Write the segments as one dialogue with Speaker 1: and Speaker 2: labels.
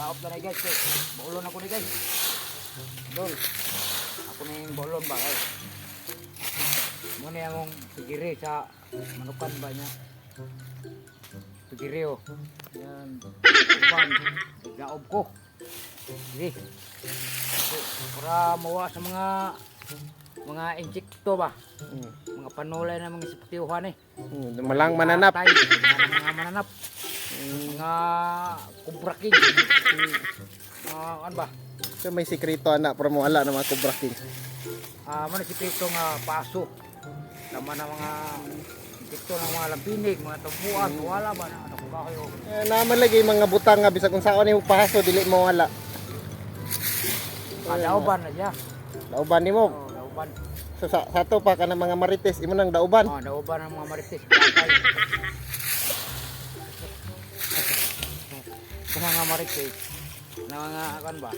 Speaker 1: Daop na ni, guys, kay baulon ako ni, guys. Dol. Ako na yung baulon ba kay. Mo ni among pigiri sa manukan ba niya. Pigiri oh. Yan. Uban. Daob ko. Sige. So, para mawa sa mga insekto ba, mga panulay na mga insektihan eh.
Speaker 2: Malang mananap.
Speaker 1: Atay, mga mananap. Mga kubraking. Mga ano ba?
Speaker 2: So may sikreto ana para mawala na mga Cobra King.
Speaker 1: Ah, man si Pito nga paso. Tama na mga insekto ng mga lampinig, mga tumbuan, wala ba na ano ko kayo.
Speaker 2: Eh, naman lagi mga butang nga bisag kung saan nimo pahaso dili mawala.
Speaker 1: Ah, dauban na siya.
Speaker 2: Dauban nimo.
Speaker 1: Oh, dauban.
Speaker 2: So sa ato pa kanang mga marites imo nang dauban.
Speaker 1: Oh, dauban ang mga marites. Bakay. Sa mga marites, na mga kan ba?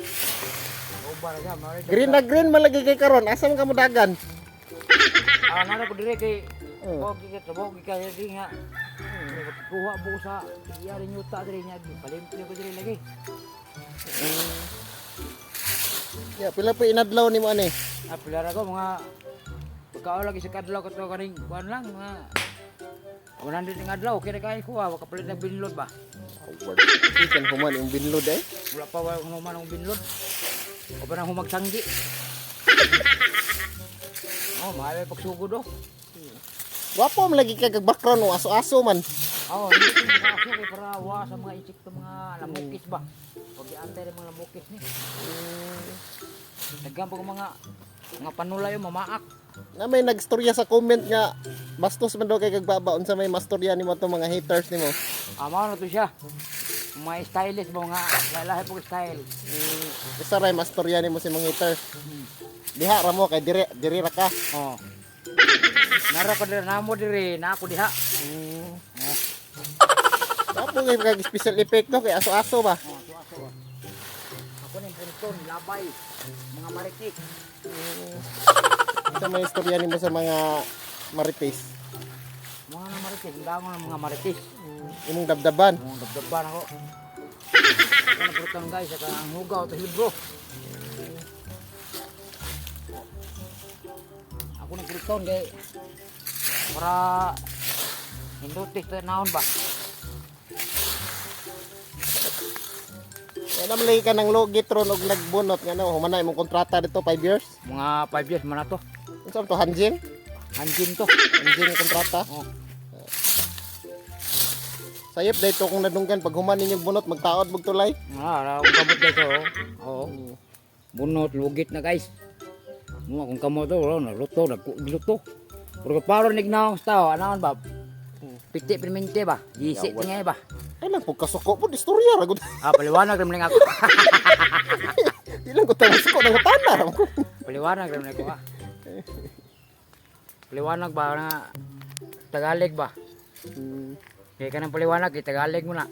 Speaker 1: Dauban na siya, marites.
Speaker 2: Green na green man lagi kay karon. Asa man ka mo dagan?
Speaker 1: Ah, nara ko dire kay
Speaker 2: Oh.
Speaker 1: oh, kay trabaho kay kaya di nga. Kuha buko sa iya rin yuta dire niya, palimpyo ko dire lagi.
Speaker 2: Ya, pila pa inadlaw nimo ani?
Speaker 1: Ah, pila ra ko mga pagkaon lagi sa kadlaw ko to kaning kuan lang mga 100 ng adlaw okay na kay kuha wa kapalit ng binlod ba.
Speaker 2: Award. Ikan human yung binlod eh.
Speaker 1: Wala pa wa human ang binlod. O pa nang humagsanggi. Oh, maayo pagsugod oh.
Speaker 2: Wapo man lagi kag background o aso-aso man.
Speaker 1: Oh, hindi ko makaso kay para wa sa mga insekto, mga lamukis ba. Pag iantay rin mga lamukis ni. Daghan pa mga panulay oh, mamaak.
Speaker 2: Na may nagstorya sa comment nga bastos man daw kay kag baba, unsa may mastorya nimo atong mga haters nimo.
Speaker 1: Ah, mao na to siya. Mga stylist ba, mga lahi po style.
Speaker 2: Isa ray mastorya nimo sa mga haters. Diha ra mo kay dire dire ra ka.
Speaker 1: Oh. Nara ko dire namo dire na ako diha. Oh,
Speaker 2: Wapo kay kag special effect no kay aso-aso ba.
Speaker 1: oh, so aso ba. Ako ning punton, labay, mga maritik.
Speaker 2: Unsa may istorya nimo sa mga marites?
Speaker 1: Mga na maritik, ang damo ng mga maritis.
Speaker 2: Imong dabdaban.
Speaker 1: Oh, dabdaban ako. Ako na pulutan, guys, saka ang hugaw to libro. Ako na pulutan kay para hindutis ta naon ba.
Speaker 2: Kaya naman lagi ka ng logit ron og nagbunot nga no, humana imong kontrata dito 5 years.
Speaker 1: Mga 5 years man na to.
Speaker 2: Unsa man to hanjing?
Speaker 1: Hanjin to.
Speaker 2: Hanjing ang kontrata.
Speaker 1: Oh.
Speaker 2: Sayop dahito kung nadunggan pag human ninyong bunot magtaod mog tulay.
Speaker 1: Ah, akong kamot, guys, oh. Oo. Bunot, lugit na, guys. Mo akong kamot oh, wala na luto, nagluto. Pero paro nignaong sa tao, anaon ba? Piti permente ba? Gisi tingay ba?
Speaker 2: Ay lang pagkasuko po istorya ra gud.
Speaker 1: Ah, paliwanag rin ako.
Speaker 2: Di lang ko tama suko nang tana ra ko.
Speaker 1: Paliwanag rin ako ah. Paliwanag ba na Tagalog ba? Kaya ka ng paliwanag, kay Tagalog mo na.